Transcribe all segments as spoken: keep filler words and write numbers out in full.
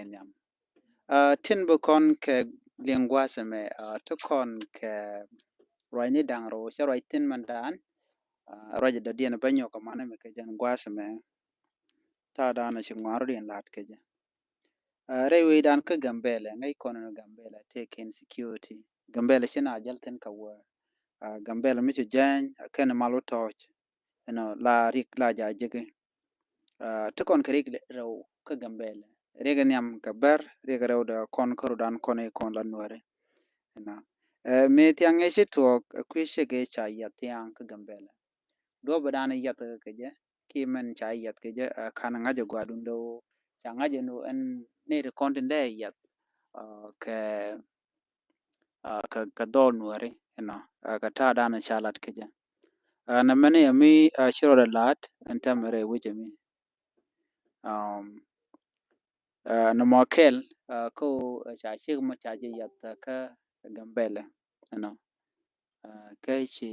nhiam. Aa, tin bi kɔn kɛ liŋ gua̱a̱th ɛmɛ, aa, ti kɔn kɛ ruacni da̱ŋ rɛw, cɛ ruac thi̱n mɛn da̱a̱n, aa, ruac dɔ̱diɛn bä nyɔk kɛ manɛ mɛ kɛ jɛn gua̱a̱th ɛmɛ. Ta̱a̱ da̱a̱n ci ŋuan rɔ̱diɛn la̱t kɛ jɛ. Aa, rɛy wecdan kä Gambɛlɛ, ŋäc kɔn ni Gambɛlɛ tëë kɛ insecurity. Gambɛlɛ ci na jäl thi̱n kɛ wä. Aa, Gambɛlɛ mi ci jääny, aa, kɛn mal wä tɔ̱ɔ̱c. Ɛnɔ, la rik la ja̱ jeki. Aa, ti kɔn kɛ rik rɛw kä Gambɛlɛ. Rik nhiam kɛ bär, rik rɛw dɛ kɔn kä rɔ̱dan kɔn i̱ kɔn la Nuäri. Ɛnɔ. Ɛ, mëë thiaŋ ŋäc ci tuɔɔk, ɛ, kui̱ cɛ gee ca yiath thiaŋ kä Gambɛlɛ. Duɔ̱p dan yiath kɛ jɛ, ki mɛn ca yiath kɛ jɛ, ɛ, kan ŋa̱c ɛ gua̱dun dee wä. Ca ŋa̱c ɛ nu ɛn ni ti kɔn tin dee yiath. Aa, kɛ, aa, kɛ, kɛ dhɔl Nuäri, ɛnɔ, aa, kɛ ta̱a̱ dan ca lat kɛ jɛ. Aa, nɛ mɛn ɛ mi, aa, ci rɔɔdɛ la̱t, ɛn tɛmɛ rɛy wec ɛ mi. Um, aa, nɛ mɔ kɛl, aa, kä ɣöö, aa, ca ciek mɔ ca jɛ yiath, aa, kä Gambɛlɛ, ɛnɔ. Aa, kä ci,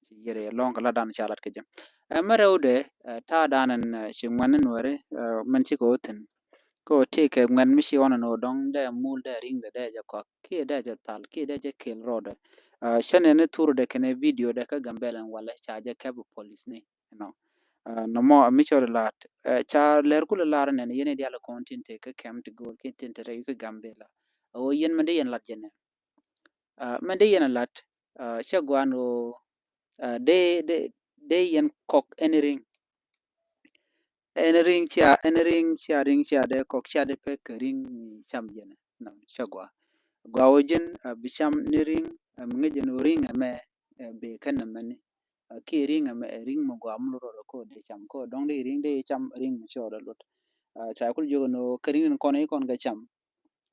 ci yiɛrɛ lɔ̱ŋ kɛ la dan ca lat kɛ jɛ. Aa, mɛ rɛwdɛ, aa, ta̱a̱ dan ɛn, aa, ci ŋuɛn ni Nuäri, aa, mɛn cikɛ wä thi̱n. Kä ɣöö tëë kɛ ŋuɛn mi ci ɣɔn ɛn ɣöö dɔ̱ŋ dee mul dee riŋ dee dee jɛ kɔak, kiɛ dee jɛ thal, kiɛ dee jɛ kɛl rɔɔdɛ. Aa, cä nɛn ni thurdɛ kɛnɛ video dɛ kä Gambɛlɛ ɛn walɛ ca jɛ kɛp polisni. Ɛnɔ. Aa, nɔmɔ mi cɔl lat, aa, ca lɛr kulɛ lar nɛn yɛn i̱ dial kɔn tin te kä kɛm ti go̱o̱r kiɛ tin te rɛy kä Gambɛlɛ. Ɣöö yɛn mɛn dee yɛn lat jɛ nɛ. Aa, mɛn dee yɛn lat, aa, cɛ guan ɣöö, aa, dee, dee, dee yɛn kɔk ɛn riŋ. Ɛn riŋ cia, ɛn riŋ cia, riŋ cia dee kɔk cia dee pek kɛ riŋ mi cam jɛn. Nɔ, cɛ gua. Gua wä ji̱n, aa, bi cam ni riŋ, aa, mi ŋäc jɛn ɣöö riŋ ɛmɛ, aa, bee kɛn ɛmɛni. Aa, kiɛ riŋ ɛmɛ, aa, riŋ mi gua mi lot rɔɔdɛ kɛ ɣöö dee cam, kɛ ɣöö dɔ̱ŋ dee riŋ dee cam riŋ mi cɔɔdɛ lot. Aa, ca kul jiök ɛn ɣöö kɛ riŋ in kɔn i̱ kɔn kɛ cam.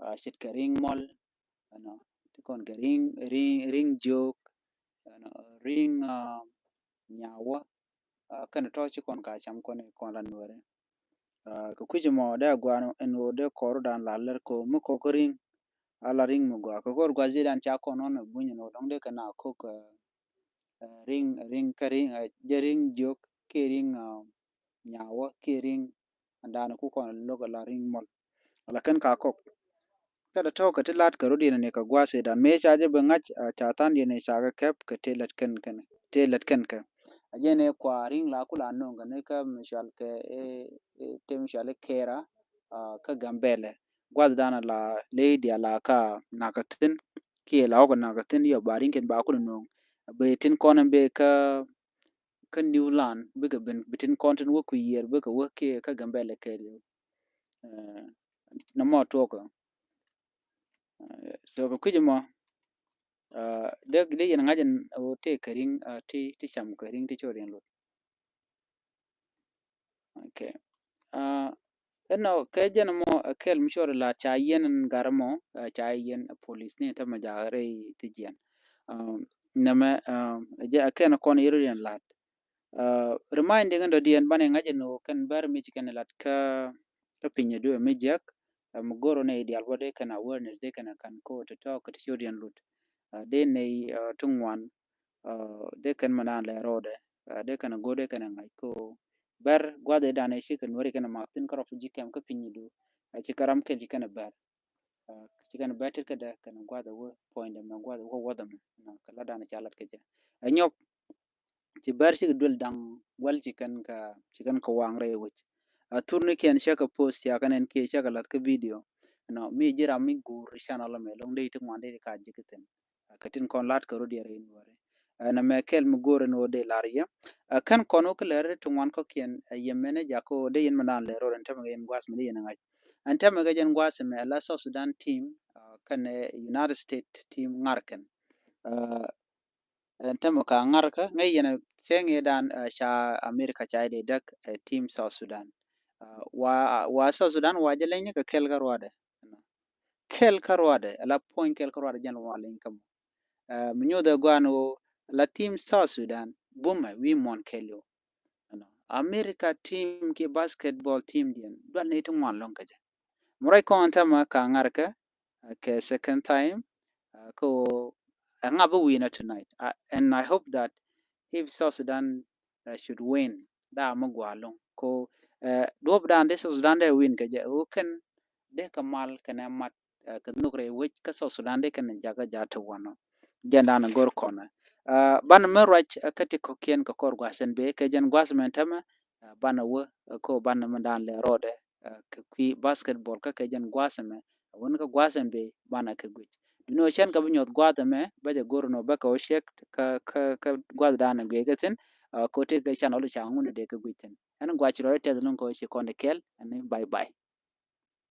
Aa, ce̱tkɛ riŋ muɔl, ɛnɔ, ti kɔn kɛ riŋ, riŋ, riŋ jiök, ɛnɔ, riŋ, aa, nyawä, aa, kɛn tɔ̱ ci kɔn ka cam kɔn i̱ kɔn la Nuäri. Aa, kɛ kui̱c mɔ dee a guan ɛn ɣöö dee kɔr dan la lɛr kɛ ɣöö mi kɔk kä riŋ, a la riŋ mi gua. Kɛ kɔr gua zidan ca kɔn ɣɔn ɛ buny ɛn ɣöö dɔ̱ŋ dee kɛ na kɔk, aa, aa, riŋ, riŋ kä riŋ, aa, jɛ riŋ jiök, kiɛ riŋ, aa, nyawä, kiɛ riŋ, ɛn dan ku kɔn lo̱k a la riŋ muɔl. Ala kɛn ka kɔk. Kɛ dee tɔ̱ kɛ ti lat kɛ rɔ̱diɛn ni kɛ gua̱a̱th i̱ dan mëë ca jɛ bi ŋa̱c, aa, ca tha̱a̱ŋdiɛn i̱ ca kɛ kɛp kɛ tëë lät kɛn kɛn, tëë lät kɛn kɛ. A jɛn i̱ kua riŋ la ku la no̱o̱ŋ kɛ ni kä mi cual kɛ, ɛ, ɛ, tëë mi cual i̱ Kɛɛra, aa, kä Gambɛlɛ. Gua̱a̱th dan la ley diaal la ka nakä thi̱n, kiɛ la wä kɛ nakä thi̱n yɔ ba riŋ kɛn ba ku no̱o̱ŋ. Bɛ tin kɔn in bɛ kä, kä New Land, bikɛ ben, bi tin kɔn tin wä ku yiër, bikɛ wä kiɛ kä Gambɛlɛ kɛɛliw. Aa, nɔmɔ tuɔkɛ. Aa, so kɛ kui̱c mɔ, aa, dee, dee yɛn ŋa̱c ɛn ɣöö tëë kɛ riŋ, aa, ti, ti cam kɛ riŋ ti cɔɔdiɛn lot. Okay. Aa, ɛnɔ kɛ jɛn mɔ, aa, kɛl mi cɔɔdi la ca yɛn ɛn gar mɔ, aa, ca yɛn, aa, polisni tämɛ jakä rɛy ti jiɛn. Aa, nɛmɛ, aa, jɛ a kɛn kɔn yɛr yɛn lat. Aa, reminding in dɔ̱diɛn banɛ ŋa̱c ɛn ɣöö kɛn bär mi ci kɛn lat kä, kä piny du mi jiäk, aa, mi go̱r ɣöö nɛy diaal bä dee kɛn awareness dee kɛn kan ko ti tɔ̱ kɛ ti ciötdiɛn lut. Aa, dee nɛy, aa, ti ŋuan, aa, dee kɛn mɛ naan lɛ rɔɔdɛ, aa, dee kɛn go̱r dee kɛn ŋa̱c ko bär gua̱th ëë dan ëë ci kɛ Nuäri kɛn mak thi̱n kä refugee camp kä piny du. Aa, ci kɛ ram kɛl ci kɛn bär. Aa, ci kɛn bär tet kädɛ kɛn gua̱th ëë wä point dɛ mɛ gua̱th ëë wä wäth ɛmɛ. Nɔ, kɛ la dan ca lat kɛ jɛ. Ɛ nyɔk, ci bär cikɛ duel da̱ŋ wäl ci kɛn kɛ, ci kɛn kɛ waŋ rɛy wec. A thurnikiɛn cä kɛ post cia kɛn ɛn kiɛ cä kɛ lath kä video. Nɔ, mi ji̱ ram mi go̱o̱r channel ɛmɛ lɔŋ dee ti ŋuan dee ti ka ji̱ kä thi̱n. Aa, kɛ tin kɔn lat kɛ rɔ̱diɛn rɛy Nuäri. Aa, nɛmɛ kɛl mi go̱o̱r ɛn ɣöö dee lar yɛ. Aa, kɛn kɔn wä kä lɛr ti ŋuan kɔ̱kiɛn, aa, yɛmɛn ɛ jak kä ɣöö dee yɛn mi naan lɛr rɔɔdɛ ɛn tämɛ kɛ yɛn gua̱a̱th mi dee yɛn ŋa̱c. Ɛn tämɛ kɛ jɛn gua̱a̱th ɛmɛ ala South Sudan team, aa, kɛnɛ United States team ŋa̱r kɛn. Aa, ɛn tämɛ ka ŋa̱rkä ŋäc yɛn cɛ ŋi̱i̱cdan, aa, ca America ca dee däk, aa, team South Sudan. Aa, wa, wa South Sudan wa jɛ leny ni kɛ kɛl kä ruadɛ. Kɛl kä ruadɛ, ala puɔ̱ny kɛl kä ruadɛ jɛn wa leny kä mɔ. Aa, mi nyuuth ɛ guan ɣöö ala team South Sudan bumɛ wi̱i̱ muɔ̱n kɛl yɔ. Ɛnɔ, America team kiɛ basketball team diɛn dual ni ti ŋuan lɔŋ kä jɛ. Mɛ ruac kɔn tämɛ ka ŋa̱rkä, aa, kɛ second time, aa, kä ɣöö ɛŋa bi win ɛ tonight. Aa, and I hope that if South Sudan, aa, should win, da mi gua lɔŋ. Ko, aa, duɔ̱p dan di South Sudan dee win kɛ jɛ, ɣöö kɛn dee kɛ mal kɛnɛ mat kɛ nhök rɛy wec kä South Sudan dee kɛn jakä ja̱ te wanɔ. Jɛn danɛ go̱r kɔnɛ banɛ mɛ ruac kä ti kɔ̱kiɛn kɛ kɔr gua̱a̱th ɛn bee kɛ jɛn gua̱a̱th mɛ tämɛ banɛ wä kä banɛ mɛ dan lɛ rɔɔdɛ kɛ kui̱ basketball kä kɛ jɛn gua̱a̱th ɛmɛ. Wän kä gua̱a̱th ɛn bee banɛ kɛ guic. Duŋni ɣöö cɛn kɛ bi nyuɔth gua̱a̱th ɛmɛ bä jɛ go̱r nɔ bä kɛ wä ciek kä kä kä gua̱a̱th danɛ guic kɛ thi̱n. Kɛ wä tëk kɛ can ɣä lu ca ŋun dee kɛ guic thi̱n. Ɛn gua̱a̱th ci rɔɔdɛ tɛth lo̱ŋ kɛ wä ci kɔn dee kɛl ɛn bye bye.